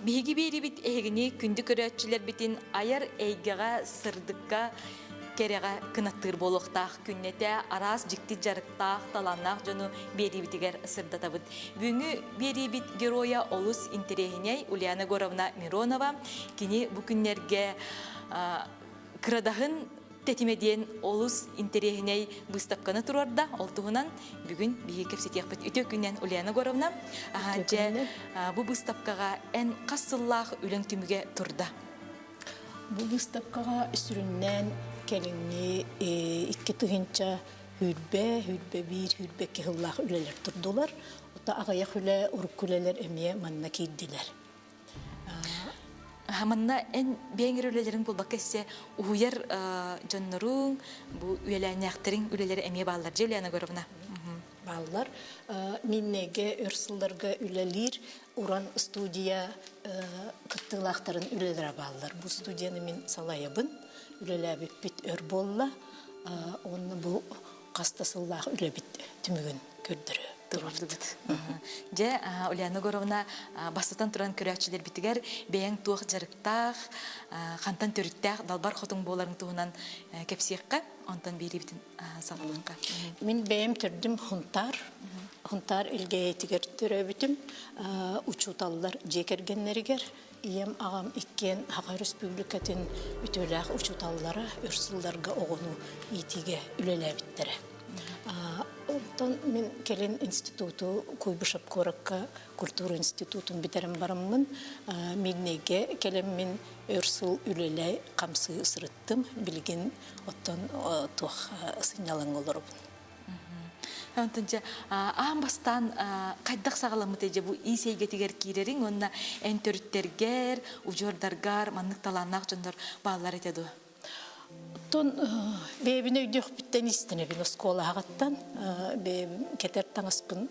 Биһиги биэрибит эһигини күндү көрөөччүлэрбитин айар эйгэҕэ, сырдыкка, кэрэҕэ кынаттыыр буолуохтаах күннэтэ араас дьикти дьарыктаах, талааннаах дьону биэриибитигэр сырдатабыт. Бүгүҥҥү биэриибит геройа олус интэриэһинэй Ульяна Егоровна Миронова. Кини бу күннэргэ кырадаһын тэтимэ диэн олус интэриэһинэй быыстапканы туруорда. Ол туһунан бүгүн биһиги кэпсэтиэхпит. Үтүө күннэн, Ульяна Егоровна. Дьэ, бу быыстапкаҕа эн хас сыллаах үлэҥ түмүгэ турда? Бу быыстапкаҕа сүрүннээн кэлиҥҥи 2000 хүрбэ, хүрбэ биир, хүрбэ икки сыллаах үлэлэр турдулар. Оттон аҕыйах үлэ, урукку үлэлэр эмиэ манна киирдилэр. Манна эн бэйэҥ эрэ үлэлэриҥ буолбакка өссө уһуйар дьонноруҥ, бу үөлээннээхтэриҥ үлэлэрэ эмиэ бааллар дьэ, Ульяна Егоровна? Бааллар. Миннэгэ өр сылларга үлэлиир Уран студия кыттыылаахтарын үлэлэрэ бааллар. Бу студияны мин салайабын. Үлэлээбиппит өр буолла. Уонна бу хас да сыллаах үлэбит түмүгүн көрдөрө турдубут. Дьэ, Ульяна Егоровна, бастатан туран көрөөччүлэрбитигэр бэйэҥ туох дьарыктаах, хантан төрүттээх далбар хотуҥ буоларыҥ туһунан кэпсиэххэ, онтон биэриибитин саҕалыахха. Мин бэйэм төрдүм Хунтаар. Хунтаар Илгээйитигэр төрөөбүтүм. Учууталлар дьиэ кэргэннэригэр ийэм, аҕам иккиэн Саха Өрөспүүбүлүкэтин үтүөлээх учууталлара өр сылларга оҕону иитиигэ үлэлээбиттэрэ. Онтон мин кэлин институту Куйбышев куоракка культура институтун бүтэрэн бараммын Мирнэйгэ кэлэммин өр сыл үлэлээ хамсыы сырыттым. Билигин оттон туох сынньалаҥҥа олоробун. Онтон дьэ аан бастаан хайдах саҕаламмытай дьэ бу иис эйгэтигэр киирэриҥ уонна эн төрүттэргэр, удьуордаргар маннык талааннаах дьоннор бааллар этэ дуо? Оттон бэйэбин өйдүөхпүттэн истэнэбин оскуолаҕыттан бэйэм кэтэр таҥаспын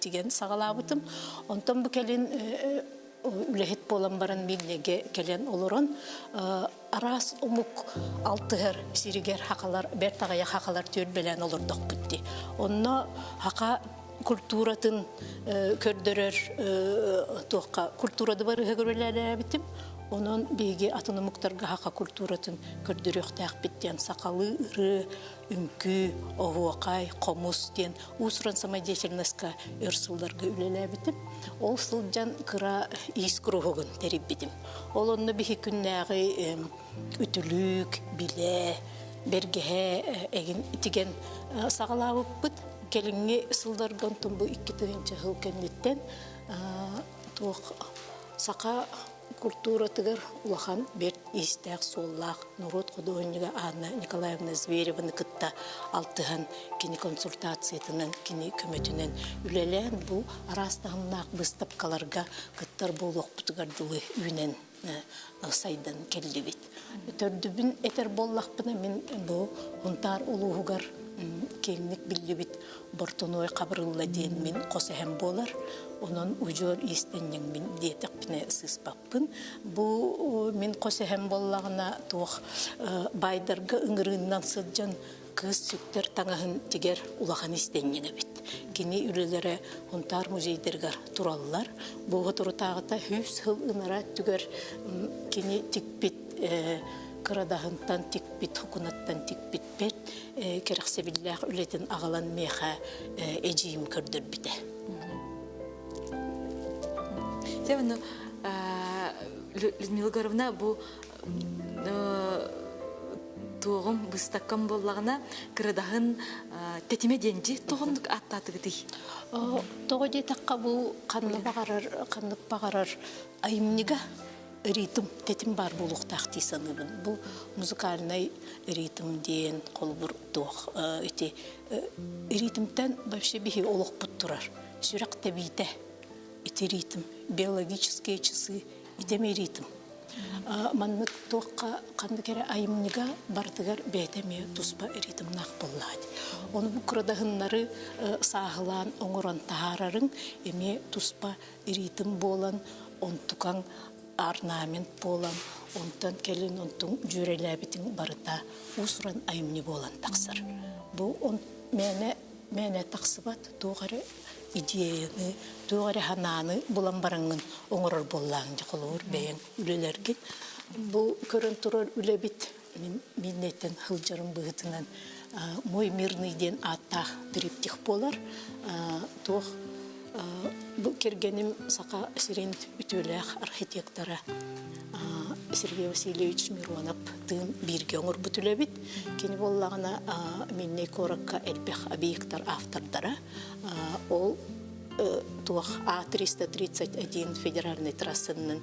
тигэн саҕалаабытым. Онтон бу кэлин үлэһит буолан баран Миирнэйгэ кэлэн олорон араас омук алтыһар сиригэр хахалар бэрт аҕыйах хахалар түөлбэлээн олордохпут дии. Онно хаха культуратын көрдөрөр туохха культура дыбарыһыгар үлэлээбитим. Онон биһиги атын омуктарга хаха культуратын көрдөрүөхтээхпит диэн сахалыы ырыа, үҥкүү, оһуохай, хомус диэн уус-уран самодеятельноска өр сылларга үлэлээбитим. Ол сылдьан кыра иис куруһугун тэрийбитим. Ол онно биһи күннээҕи үтүлүк, билэ, бэргэһэ эгин тигэн саҕалаабыппыт. Кэлиҥҥи сылларга онтон бу 2000 сыл кэнниттэн туох саха культуратыгар улахан бэрт иистээх-суоллаах норуот худуоһунньуга Анна Николаевна Звереваны кытта алтыһан, кини консультациятынан, кини көмөтүнэн үлэлээн бу араас таһымнаах быыстапкаларга кыттар буолуохпутугар дылы үүнэн сайдан кэллибит. Төрдүбүн этэр буоллахпына, мин бу Хунтаар улууһугар киэҥник биллибит Бортунуой Хабырылла диэн мин хос эһэм буолар. Онон удьуор иистэнньэҥмин диэтэхпинэ сыыспаппын. Бу мин хос эһэм буоллаҕына туох баайдарга ыҥырыыннан сылдьан кыыс сүктэр таҥаһын тигэр улахан истэнньэҥ эбит. Кини үлэлэрэ Хунтаар музейдарыгар тураллар. Бу соторутааҕыта сүүс сыл ынараа өттүгэр кини тикпит кырадаһынтан тикпит, хукунаттан тикпит бэрт кэрэхсэбиллээх үлэтин аҕалан миэхэ эдьиийим көрдөрбүтэ. Дьэ, ну, Людмила Егоровна, бу туоҕум быыстаккам буоллаҕына кырадаһын тэтимэ диэн дьи тоҕоннук ааттаатыгытый? Тоҕо диэтэххэ бу ханна баҕарар ханнык баҕарар айымньыга ритм тэтим баар буолуохтаах дии саныыбын. Бу музыкальнай ритм диэн холобур туох ити ритмтэн вообще биһи олохпут турар. Сүрэх тэбиитэ ити ритм, биологические часы итэмэ ритм. Маннык туохха ханнык эрэ айымньыга барытыгар бэйэтэ эмиэ туспа ритмнаах буоллаҕа дии. Ону бу кырадаһыннары сааһылаан оҥорон таһаарарыҥ эмиэ туспа ритм буолан, онтукаҥ орнамент буолан, онтон кэлин онтуҥ дьүөрэлээбитиҥ барыта уус-уран айымньы буолан тахсар. Бу мээнэ. мээнэ тахсыбат, туох эрэ идеяны, туох эрэ санааны булан бараҥҥын оҥорор буоллааҥ дьэ холобур бэйэҥ үлэлэргин. Бу көрөн турар үлэбит мин мииннэйтэн сылдьарым быһыытынан «Мой мирный» диэн ааттаах триптих буолар. Туох бу кэргэним Саха сирин үтүөлээх архитектора Сергей Васильевич Миронов тыын бииргэ оҥорбут үлэбит. Кини буоллаҕына Миннэй куоракка элбэх объектар автордара. Ол туох А331 федеральнай трассанан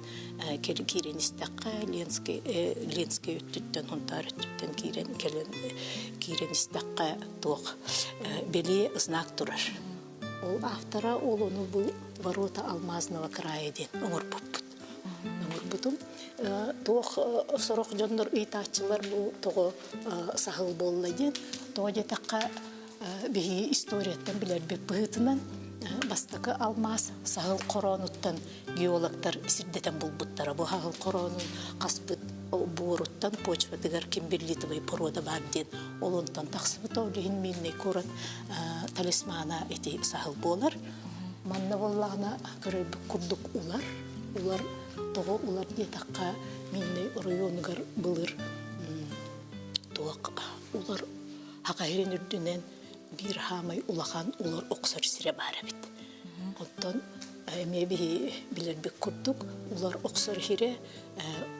киирэн истэххэ Ленский Ленский өттүттэн Хонтаар өттүттэн киирэн кэлэн киирэн истэххэ туох бэлиэ знак турар. Ол автора ол ону бу ворота алмазного края диэн оҥорбуппут. Оҥорбутум. Туох сорох дьоннор ыйытааччылар бу тоҕо саһыл буолла диэн. Тоҕо диэтэххэ биһиги историяттан билэрбит быһыытынан бастакы алмаас саһыл хороонуттан геологтар сирдэтэн булбуттара. Бу саһыл хороонун хаспыт буоруттан почватыгар кимберлитовый порода баар диэн ол онтон тахсыбыта. Ол иһин Мильный куорат талисмана ити саһыл буолар. Манна буоллаҕына көрөрбүт курдук улар. Улар тоҕо улар диэтэххэ Мильный оройуонугар былыр туох улар Хахаһирин үрдүнэн биир хаамай улахан улар охсор сирэ баар эбит. Оттон эмиэ биһи билэрбит курдук улар охсор сирэ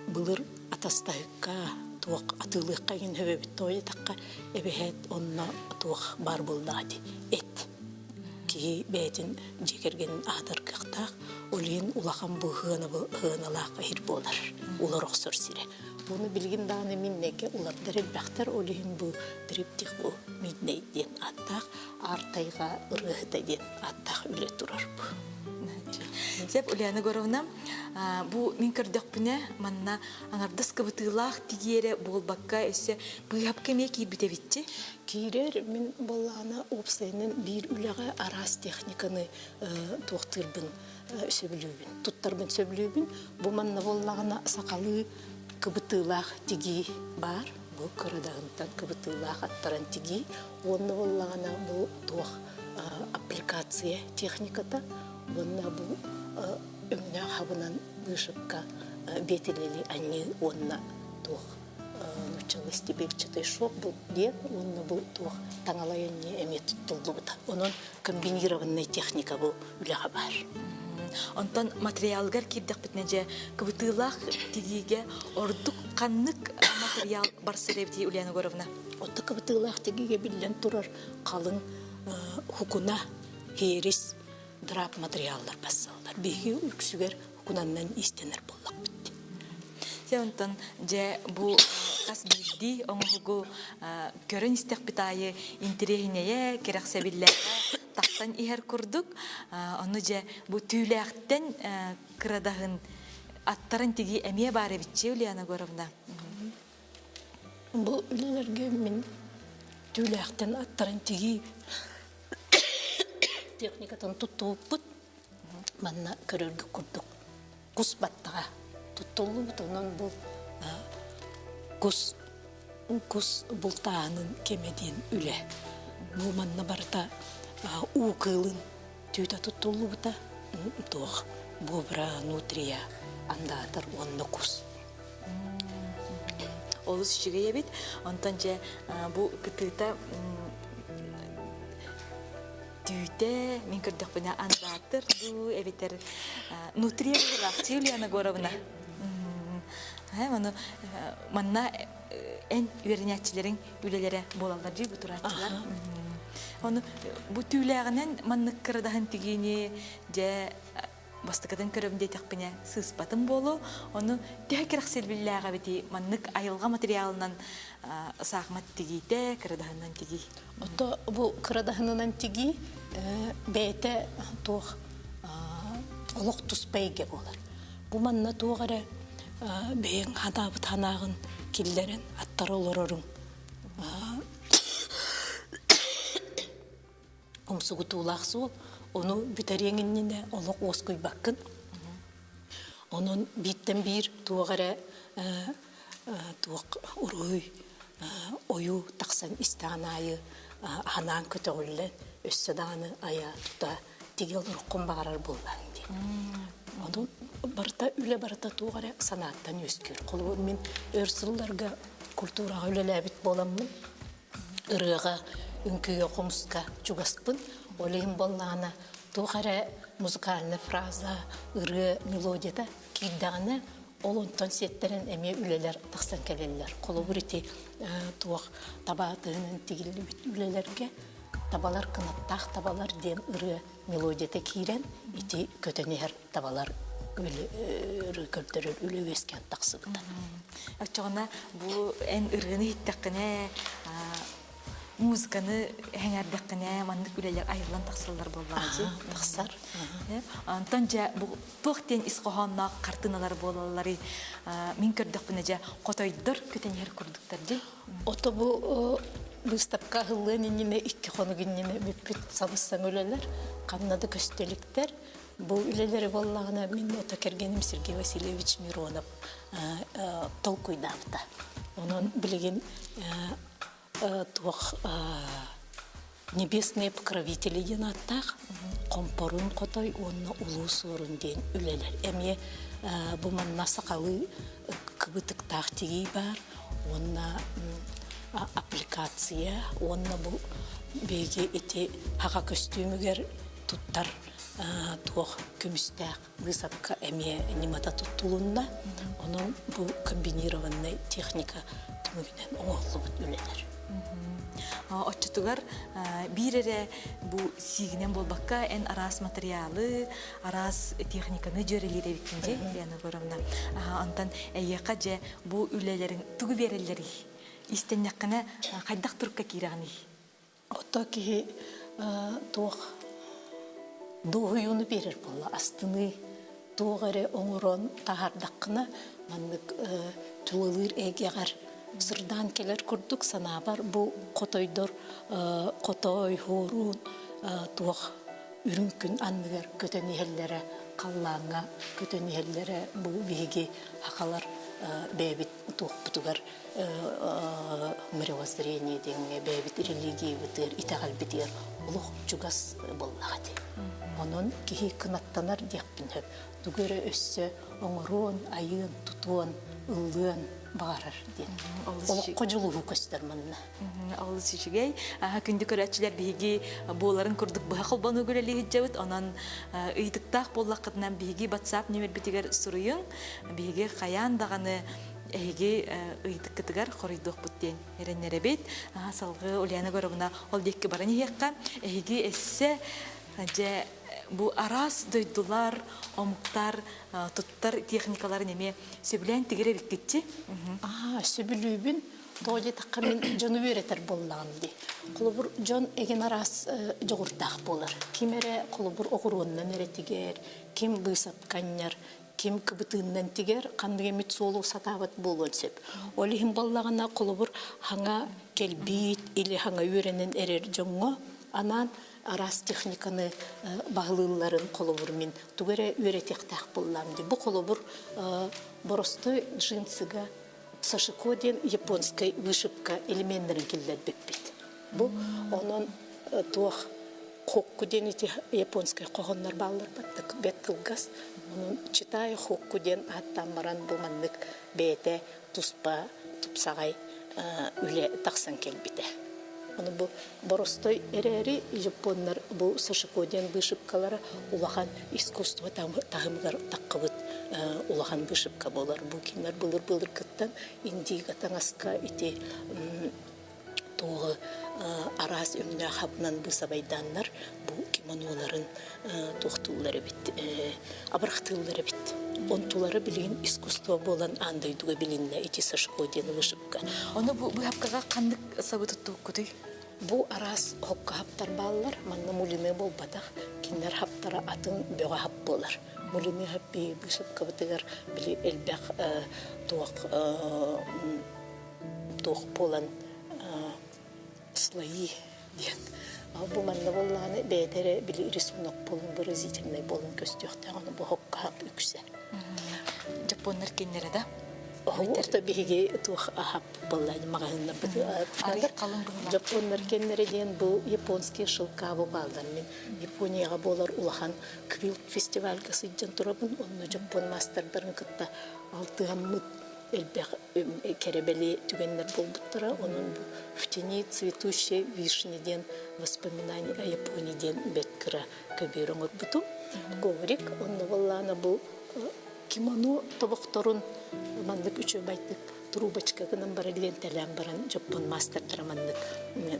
былыр атастаһыкка туох атыылыахха иҥин хөбөбүт тоойутахха эбэһээт онно туох баар буоллаҕа дии эт киһи бэйэтин дьиэ кэргэнин аһатар кыахтаах ол иһин улахан бу ыаналаах иһир буолар улар охсор сирэ Буну билигин даҕаны миннэйгэ улардар элбэхтэр, ол иһин бу триптих бу Миднэй диэн ааттаах Аар тайҕа ырыаһыта диэн ааттаах үлэ турар бу. Сеп Ульяна Егоровна, бу мин көрдөхпүнэ манна аҥардас кыбытыылаах тигиэрэ буолбакка өссө быыһапка эмиэ киирбит эбитчи. Киирэр мин буоллаҕына уопсайынан биир үлэҕэ араас техниканы туохтуурбун сөбүлүүбүн, туттарбын сөбүлүүбүн. Бу манна буоллаҕына сахалыы кыбытыылаах тигии баар. Бу кырадаһынтан кыбытыылаах аттаран тигии. Уонна буоллаҕына бу туох аппликация техниката уонна бу өҥнөөх хабынан вышивка биэтилэли анньыы уонна туох нууччалыы стебельчатый шов бу диэн уонна бу туох таҥалайанньыы эмиэ туттуллубута. Онон комбинированная техника бу үлэҕэ баар. Онтон материалыгар киирдэхпитинэ дьэ кыбытыылаах тигиигэ ордук ханнык материал барсар эбитий Ульяна Егоровна? Отто кыбытыылаах тигиигэ биллэн турар халыҥ хукуна, хиэрис, драп материаллар бассаллар. Биһиги үксүгэр хукунаннан иистэнэр буоллахпыт. Дьэ онтон дьэ бу хас биирдии оҥоһугу көрөн истэхпит аайы интэриэһинэйэ, кэрэхсэбиллээҕэ тахсан иһэр курдук. Ону дьэ бу түүлээхтэн кырадаһын аттаран тигии эмиэ баар эбитчи Ульяна Егоровна. Бу үлэлэргэ мин түүлээхтэн аттаран тигии техникатын туттубуппут. Манна көрөргө курдук кус баттаҕа туттуллубут. Онон бу кус кус бултааһынын кэмэ диэн үлэ. Бу манна барыта уу кыылын түүтэ туттуллубута. Туох буобура, нутрия, андаатар уонна кус. Олус үчүгэй эбит. Онтон дьэ бу кытыыта түүтэ, мин көрдөхпүнэ андаатыр дуу эбэтэр нутрия быһыылаах Ульяна Егоровна. Ону манна эн үөрэнээччилэриҥ үлэлэрэ буолаллар дии бу турааччылар. Ону бу түүлээҕинэн маннык кырадаһын тигиини дьэ бастакытын көрөм диэтэхпинэ сыыспатым буолуо. Ону төһө кэрэхсэбиллээх эбитий маннык айылҕа материалынан саахымат тигиитэ, кырадаһынынан тигии? Ото бу кырадаһынынан тигии бэйэтэ туох олох туспа эйгэ буолар. Бу манна туох эрэ бэйэҥ ханаабыт санааҕын киллэрэн аттара олороруҥ умсугутуулаах суол. Ону бүтэриэҥ иннинэ олох уоскуйбаккын. Онон бииртэн биир туох эрэ туох уруһуй ойуу тахсан истэҕин аайы. Ханаан көтөҕүллэн, өссө даҕаны айа-тута тигэ олороххун баҕарар буоллаҕыҥ дии. Онон барыта үлэ барыта туох эрэ санааттан үөскүүр. Холобур, мин өр сылларга культураҕа үлэлээбит буоламмын, ырыаҕа, үҥкүүгэ, хомуска чугаспын. Ол иһин буоллаҕына, туох эрэ музыкальнай фраза, ырыа мелодията киирдэҕинэ, ол онтон сиэттэрэн эмиэ үлэлэр тахсан кэлэллэр. Холобур, ити туох таба тыһынан тигиллибит үлэлэргэ табалар кынаттаах табалар диэн ырыа мелодията киирэн ити көтөн иһэр табалар ырыа көрдөрөр үлэ үөскээн тахсыбыта. Оччоҕуна бу эн ырыаны иһиттэххинэ музыканы эҥэрдэххинэ маннык үлэлэр айыллан тахсаллар буоллаҕа дии. Тахсар. Онтон дьэ бу туох диэн ис хоһоонноох хартыыналар буолалларый? Мин көрдөхпүнэ дьэ хотойдор көтөн иһэр курдуктар дии. Ото бу быыстапка аһыллыан иннинэ икки хонук иннинэ бүппүт сабыс-саҥа үлэлэр ханна да көстө иликтэр. Бу үлэлэри буоллаҕына мин ото кэргэним Сергей Васильевич Миронов толкуйдаабыта. Онон билигин туох Небесные покровители диэн ааттаах Хомпоруун хотой уонна Улуу Суорун диэн үлэлэр. Эмиэ бу манна сахалыы кыбытыктаах тигии баар уонна аппликация уонна бу биһиги ити хаха көстүүмүгэр туттар туох көмүстээх быысапка эмиэ ньымата туттулунна. Онон бу комбинированнай техника түмүгүнэн оҥоһуллубут үлэлэр. Оччотугар биир эрэ бу сиигинэн буолбакка эн араас материалы, араас техниканы дьүөрэлиир эбиккин дии, Лена Егоровна. Онтон эйиэхэ дьэ бу үлэлэриҥ тугу биэрэллэрий? Истэннэххинэ хайдах турукка киирэҕиний? Ото киһи туох дуоһуйууну биэрэр буолла, астыныы туох эрэ оҥорон таһаардаххына маннык тулалыыр эйгэҕэр сырдаан кэлэр курдук санаабар бу хотойдор хотой, хуоруун туох үрүҥ күн анныгар көтөн иһэллэрэ, халлааҥҥа көтөн иһэллэрэ бу биһиги сахалар бэйэбит туохпутугар мировоззрение диэҥҥэ бэйэбит религиябытыгар, итэҕэлбитигэр олох чугас буоллаҕа дии. Онон киһи кынаттанар диэхпин сөп. Тугу эрэ өссө оҥоруон, айыан, тутуон, ыллыан баҕарар диэн. Олоххо дьулуһуу көстөр манна. Олус үчүгэй. Күндү көрөөччүлэр биһиги буоларын курдук быһа холбонуу үлэлии сылдьабыт. Онон ыйытыктаах буоллаххытына биһиги WhatsApp нүөмэрбитигэр суруйуҥ. Биһиги хайаан даҕаны эһиги ыйытыккытыгар хоруйдуохпут диэн эрэннэрэбит. Салгыы Ульяна Егоровна ол диэки баран иһиэххэ. Эһиги эссе дьэ бу араас дойдулар, омуктар туттар техникаларын эмиэ сөбүлээн тигэр эбиккитчи. Аа, сөбүлүүбүн. Тоҕо диэтэххэ мин дьону үөрэтэр буоллаҕым дии. Холобур, дьон эгин араас дьоҕурдаах буолар. Ким эрэ холобур оҕуруоннан эрэ тигэр, ким быысапканньар, ким кыбытыыннан тигэр, ханнык эмит суолу сатаабат буолуон сөп. Ол иһин буоллаҕына, холобур, хаҥа кэлбиит или хаҥа үөрэнэн эрэр дьоҥҥо анаан араас техниканы баһылыылларын холобур мин тугу эрэ үөрэтиэхтээх буоллаам дии. Бу холобур боростой джинсыга сашико диэн японскай вышивка элеменнэрин киллэрбиппит. Бу онон туох хокку диэн ити японскай хоһооннор бааллар баттык бэт кылгас. Онон читаю хокку диэн ааттаан баран бу маннык бэйэтэ туспа тупсаҕай үлэ тахсан кэлбитэ. Ону бу боростой эрээри японнар бу сашико диэн вышивкалара улахан искусство таһымыгар таххыбыт улахан вышивка буолар. Бу кинилэр былыр-былыргыттан индиго таҥаска ити туоҕу араас өҥнөөх хабынан быысабайдааннар бу кимоноларын туохтууллар эбит, абырахтыыллар эбит. Онтулара билигин искусство буолан аан дойдуга билиннэ ити Сашко диэн вышивка. Ону бу быһапкаҕа ханнык сабы туттубуккутуй? Бу араас хокка хаптар бааллар, манна мулине буолбатах, кинилэр хаптара атын бөҕө хап буолар. Мулине хап биһиги быысапкабытыгар били элбэх туох туох буолан слои диэн. Бу манна буоллаҕына бэйэтэ эрэ били рисунок буолан выразительный буолан көстүөхтээх, ону бу хокка хап үксэ. Дьоппуоннар кинилэрэ да? Орто биһиги туох ахап буолла маҕаһыыннарбыт Дьоппуоннар кэннэрэ диэн бу японские шелка бааллар. Мин Японияҕа буолар улахан квилт фестивальга сылдьан турабын. Онно дьоппуон маастардарын кытта алтыһаммыт элбэх кэрэбэли түгэннэр буолбуттара. Онон бу «В тени цветущей вишни» диэн воспоминание о Японии диэн бэрт кыра көбүөр оҥорбутум. Коврик онно буоллаана бу кимоно тобохторун маннык үчүгэйдик трубочка гынан баран лиэнтэлээн баран дьоппун маастардара маннык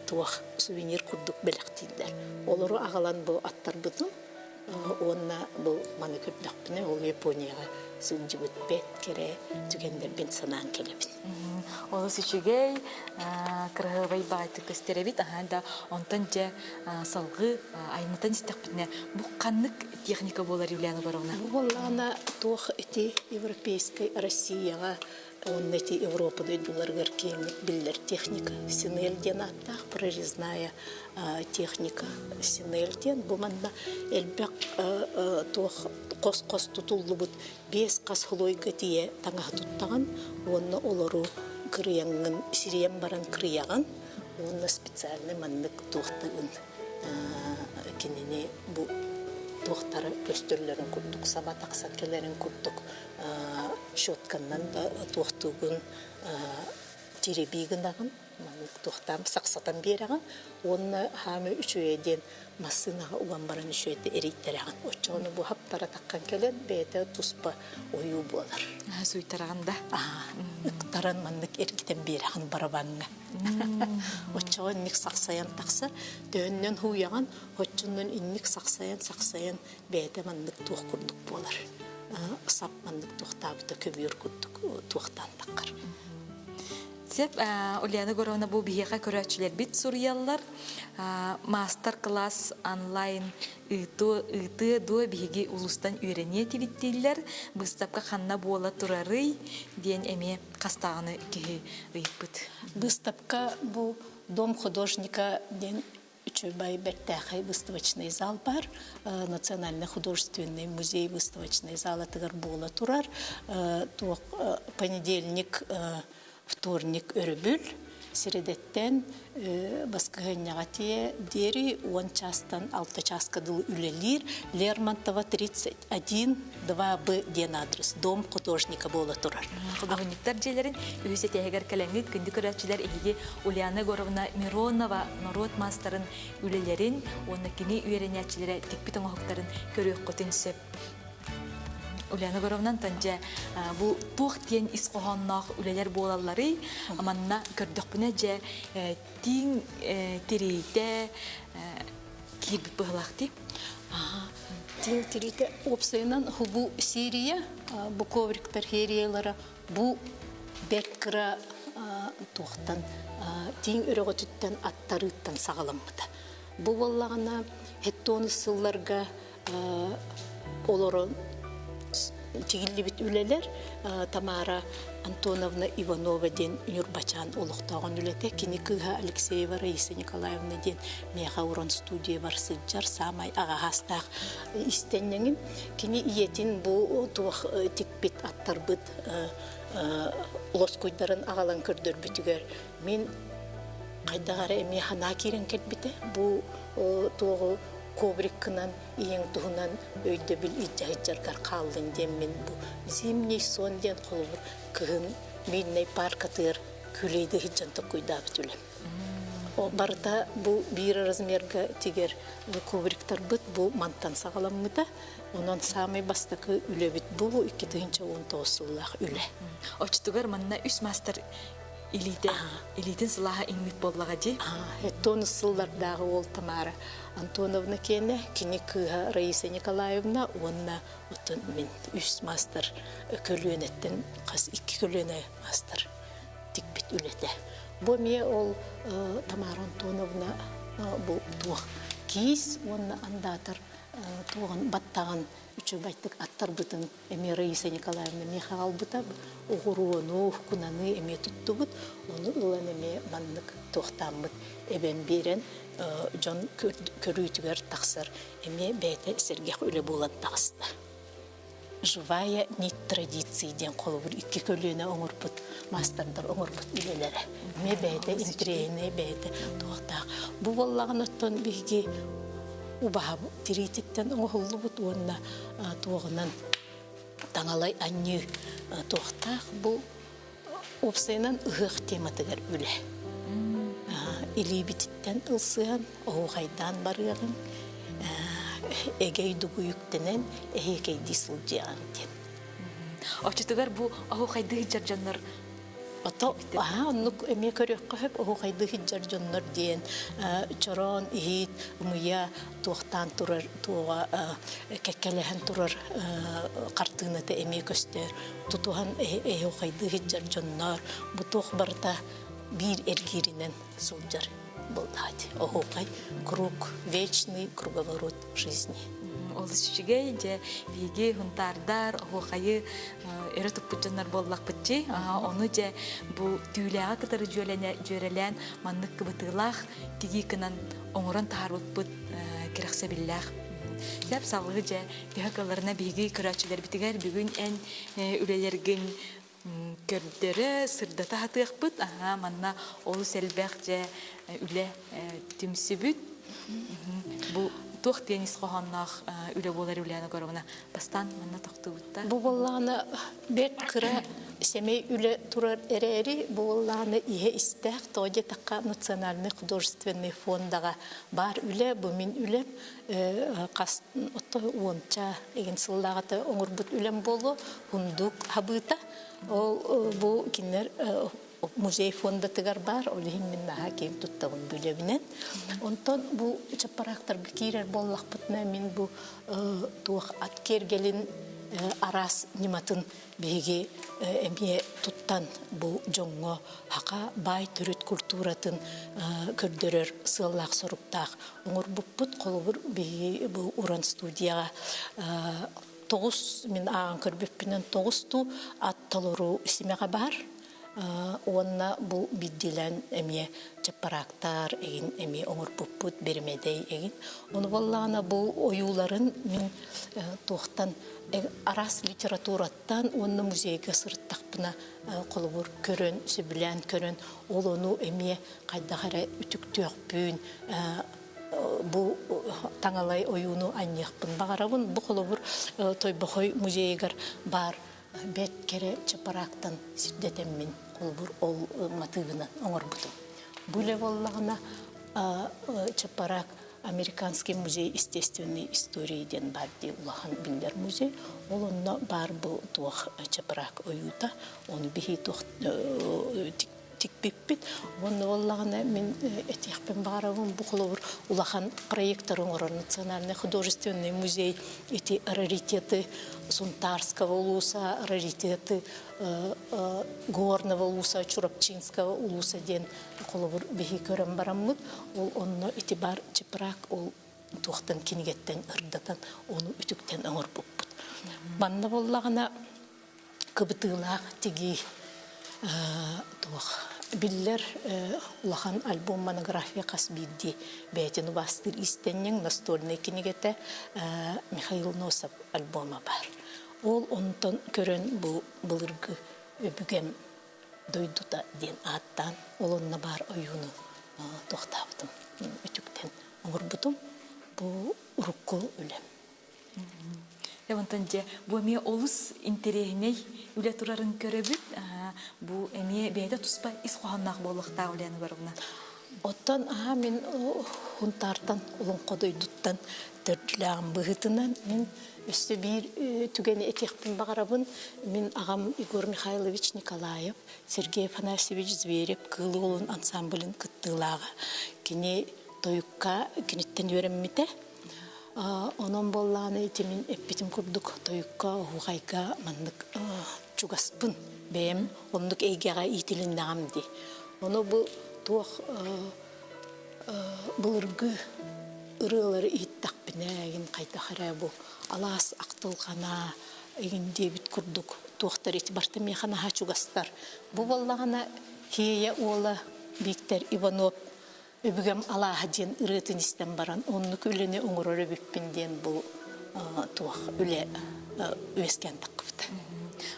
туох сувенир курдук бэлэхтииллэр. Олору аҕалан бу аттарбытым уонна бу маны көрдөхпүнэ ол Японияҕа сылдьыбыт бэрт кэрэ түгэннэрбин санаан кэлэбин. Олус үчүгэй, кыраһыабай баайтык көстөр эбит. Аһаан да онтон дьэ салгыы айымньытан истэхпитинэ бу ханнык техника буолар Юлиана Егоровна? Бу буоллаҕына туох ити европейскай Россияҕа уонна ити Европа дойдуларыгар киэҥник биллэр техника Синель диэн ааттаах прорезная техника Синель диэн бу манна элбэх туох хос-хос тутуллубут биэс хас холуойга тиийэ таҥаһы туттаҕын уонна олору кырыйаҥҥын сирийэн баран кырыйаҕын уонна специальный маннык туохтагын кинини бу туохтара көстөллөрүн курдук саба тахсан кэлэрин курдук щетканнан да туохтуугун тирибии гынаҕын маннык туохтаан сахсатан биэрэҕин уонна хаамы үчүгэйэ диэн массыынаҕа уган баран үчүгэйдик эрийтэрэҕин оччоҕуна бу хаптара таххан кэлэн бэйэтэ туспа ойуу буолар суйтараҕын да ыктаран маннык эргитэн биэрэҕин барабаҥҥа Оччоҕо инник сахсайан тахсар, төһөннөн һууйаҕын, оччоннон инник сахсайан-сахсайан бэйэтэ маннык туох курдук буолар. Сап маннык туохтаабыта көбүөр курдук туохтаан таххар. Сеп, Ульяна Егоровна, бу биһиэхэ көрөөччүлэрбит суруйаллар. Мастер-класс онлайн ыытыа дуо биһиги улуустан үөрэниэ этибит дииллэр. Быыстапка ханна буола турарый диэн эмиэ хастааҕыны киһи ыйыппыт. Быыстапка бу Дом художника диэн үчүгэй бэртээхэй выставочный зал бар. Национальный художественный музей выставочный залатыгар буола турар. Туох понедельник вторник өрөбүл сирэдэттэн баскыһыанньаҕа диэри 10 чаастан 6 чааска дылы үлэлиир Лермонтова 31 2Б диэн адрес дом художника буола турар. Художниктар дьиэлэрин үһүс этээһигэр кэлэҥҥит күндү көрөөччүлэр эһиги Ульяна Егоровна Миронова норуот маастарын үлэлэрин уонна кини үөрэнээччилэрэ тикпит оҥоһуктарын көрүөххүтүн сөп. Ульяна Егоровна дьэ бу туох диэн ис хоһоонноох үлэлэр буолалларый? Манна көрдөхпүнэ дьэ тииҥ тириитэ киирбит быһылаах дии. Тииҥ тириитэ уопсайынан бу серия, бу ковриктар сериялара бу бэрт кыра туохтан тииҥ өрөҕөтүттэн аттарыыттан саҕаламмыта. Бу буоллаҕына хеттонус сылларга олорон тигиллибит үлэлэр Тамара Антоновна Иванова диэн Ньурбачаан олохтооҕун үлэтэ кини кыыһа Алексеева Раиса Николаевна диэн миэхэ уран студиябар сылдьар саамай аҕаһаастаах истэнньэҥим кини ийэтин бу туох тикпит аттарбыт лоскуйдарын аҕалан көрдөрбүтүгэр мин хайдах эрэ эмиэ санаа киирэн кэлбитэ бу туоҕу ковриккынан ийэҥ туһунан өйдөбүл илдьэ сылдьаргар хааллын диэммин бу зимний сон диэн холобур кыһын мильнай паркатыгар күүлэйдии сылдьан токкуйдаабыт үлэм. Барыта бу биир размерга тигэр ковриктарбыт бу мантан саҕаламмыта. Онон саамай бастакы үлэбит бу 2019 сыллаах үлэ. Оччотугар манна үс маастар илиитэ илиитин сылааһа иҥмит буоллаҕа дии. Тонус сыллардааҕы уол Тамара Антоновна киэнэ, кини кыыһа Раиса Николаевна уонна оттон мин үс маастар көлүөнэттэн хас икки көлүөнэ маастар тикпит үлэтэ. Бу эмиэ ол Тамара Антоновна бу туох киис уонна андаатар туоҕун баттаҕын үчүгэйдик аттарбытын эмиэ Раиса Николаевна миэхэ аҕалбыта оҕуруону, кунаны эмиэ туттубут. Ону ылан эмиэ маннык туохтааммыт эбэн биэрэн дьон көрүүтүгэр тахсар эмиэ бэйэтэ сэргэх үлэ буолан таҕыста. Живая нить традиции диэн холобур икки көлүөнэ оҥорбут маастардар оҥорбут үлэлэрэ. Эмиэ бэйэтэ интириэһинэй бэйэтэ туохтаах. Бу буоллаҕына оттон биһиги убаһа тириититтэн оҥоһуллубут уонна туоҕунан таҥалай анньыы туохтаах бу уопсайынан ыһыах тематыгар үлэ. Илиибититтэн ылсыһан, оһуохайдаан барыаҕыҥ, эгэй дугуйуктэнэн эһиэкэйдии сылдьыаҕыҥ диэн. Оччотугар бу оһуохайдыы сылдьар дьоннор Ото аһаа оннук эмиэ көрүөххэ сөп оһуохайдыы сылдьар дьоннор диэн чороон иһит ымыйа туохтаан турар туоҕа кэккэлэһэн турар хартыыната эмиэ көстөр тутуһан оһуохайдыы сылдьар дьоннор бу туох барыта биир эргииринэн сылдьар буоллаҕа дии оһуохай круг вечный круговорот жизни Олус үчүгэй, дьэ, биһиги хунтаардар оһуохайы өрө туппут дьоннор буоллахпытчы. Ону дьэ бу түүлээҕи кытары дьүөрэлээн маннык кыбытыылаах тигии гынан оҥорон таһаарбыппыт кэрэхсэбиллээх. Сөп салгыы дьэ төһө кыалларына биһиги көрөөччүлэрбитигэр бүгүн эн үлэлэргин көрдөрө, сырдата сатыахпыт. Аһаа, манна олус элбэх дьэ үлэ түмсүбүт. Бу туох диэн ис хоһоонноох үлэ буолар үлэни көрөбүнэ бастаан манна тохтуубут да. Бу буоллаҕына бэрт кыра сэмэй үлэ турар эрээри, бу буоллаҕына иһэ истээх, тоҕо диэтэххэ национальнай художественнай фондаҕа баар үлэ, бу мин үлэм хас отто уонча игин сыллааҕыта оҥорбут үлэм буолуо Хундук хабыыта ол бу кинилэр музей фондатыгар баар ол иһин мин наһаа киэҥ туттабын бу үлэбинэн онтон бу чаппараактарга киирэр буоллахпытына мин бу туох ат киэргэлин араас ньыматын биһиги эмиэ туттан бу дьоҥҥо хака баай төрүт культуратын көрдөрөр сыаллаах-соруктаах оҥорбуппут. Холобур, биһиги бу Уран студияҕа тоҕус мин ааҕан көрбүппүнэн тоҕустуу ат толору симэҕэ баар. Уонна бу биирдиилээн эмиэ чаппараактар эгин эмиэ оҥорбуппут бэрэмэдэй эгин. Ону буоллаҕына бу ойууларын мин туохтан араас литератураттан уонна музейга сырыттахпына холобур көрөн, сөбүлээн көрөн ол ону эмиэ хайдах эрэ үтүктүөхпүн бу таҥалай ойууну анньыахпын баҕарабын. Бу холобур Тойбохой музейыгар баар бэрт кэрэ чапараактан сирдэтэммин холобур ол матыыбынан оҥорбутум. Бу үлэ буоллаҕына чапараак Американский музей естественной истории диэн баар дии улахан биллэр музей. Ол онно баар бу туох чапараак ойуута, ону биһи туох тикпиппит. Уонна буоллаҕына мин этиэхпин баҕарабын бу холобур улахан проекттары оҥорор Национальный художественный музей ити раритеты Сунтарского улуса, раритеты Горного улуса, Чурапчинского улуса диэн холобур биһи көрөн бараммыт ол онно ити бар чепрак ол туохтан кинигэттэн ырдатан ону үтүктэн оҥорбуппут. Манна буоллаҕына кыбытыылаах тигии туох биллэр улахан альбом монография хас биирдии бэйэтин убаастыыр иистэнньэҥ настольнай кинигэтэ Михаил Носов альбома баар. Ол онтон көрөн бу былыргы өбүгэм дойдута диэн ааттаан ол онно баар ойууну туохтаабытым үтүктэн оҥорбутум бу урукку үлэм. Онтон дьэ бу эмиэ олус интэриэһинэй үлэ турарын көрөбүт. Бу эмиэ бэйэтэ туспа ис хоһоонноох буолуохтаах Ульяна Егоровна. Оттон аһаа мин Хунтаартан Олоҥхо дойдуттан төрдүлээҕим быһыытынан мин өссө биир түгэни этиэхпин баҕарабын. Мин аҕам Егор Михайлович Николаев, Сергей Афанасьевич Зверев Кыыл Уолун ансамблын кыттыылааҕа. Кини тойукка киниттэн үөрэммитэ. Онон буоллаҕына ити мин эппитим курдук тойукка, оһуохайга маннык чугаспын. Бэйэм оннук эйгэҕэ иитилиннэҕим дии. Ону бу туох былыргы ырыалары иһиттэхпинэ игин хайдах эрэ бу алаас ахтылҕана игин диэбит курдук туохтар ити барыта миэхэ наһаа чугастар. Бу буоллаҕына Киэйэ уола Бииктэр Иванов Өбүгэм алааһа диэн ырыатын истэн баран оннук үлэни оҥорор эбиппин диэн бу туох үлэ. үөскээн таххыбыта.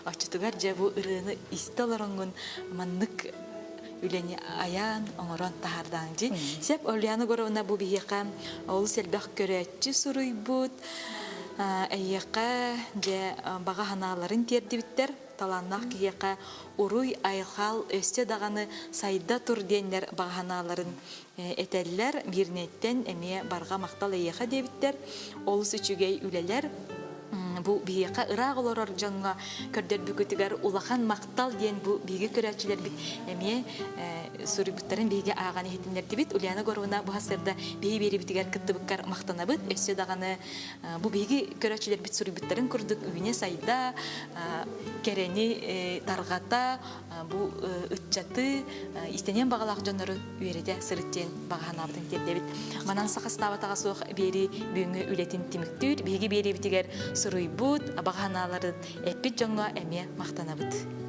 Оччотугар дьэ бу ырыаны истэ олороҥҥун маннык үлэни айаан, оҥорон таһаардаан дьи. Сеп Ульяна Егоровна бу биһиэхэ олус элбэх көрөөччү суруйбут, эйиэхэ дьэ баҕа санааларын тиэрдибиттэр. Талааннаах киһиэхэ уруй, айхал өссө даҕаны сайда тур диэннэр баҕа санааларын этэллэр. Мирнэйтэн эмиэ барҕа махтал эйиэхэ диэбиттэр. Олус үчүгэй үлэлэр. Бу биһиэхэ ыраах олорор дьоҥҥо көрдөрбүкүтүгэр улахан махтал диэн бу биһиги көрөөччүлэрбит эмиэ суруйбуттарын биһиги ааҕан иһитиннэрдибит. Ульяна Горовна бу сарсыарда биһи биэрибитигэр кыттыбыккар махтанабыт. Өссө даҕаны бу биһиги көрөөччүлэрбит суруйбуттарын курдук үүнэ-сайда, кэрэни тарҕата, бу ыччаты истэниэн баҕалаах дьоннору үөрэтэ сырыт диэн баҕа санаабытын тиэрдэбит. Манан сахастаабатаҕа суох биэрии бүгүҥҥү үлэтин түмүктүүр. Биһиги биэриибитигэр суруйбут, баҕа санааларын эппит дьоҥҥо эмиэ махтанабыт.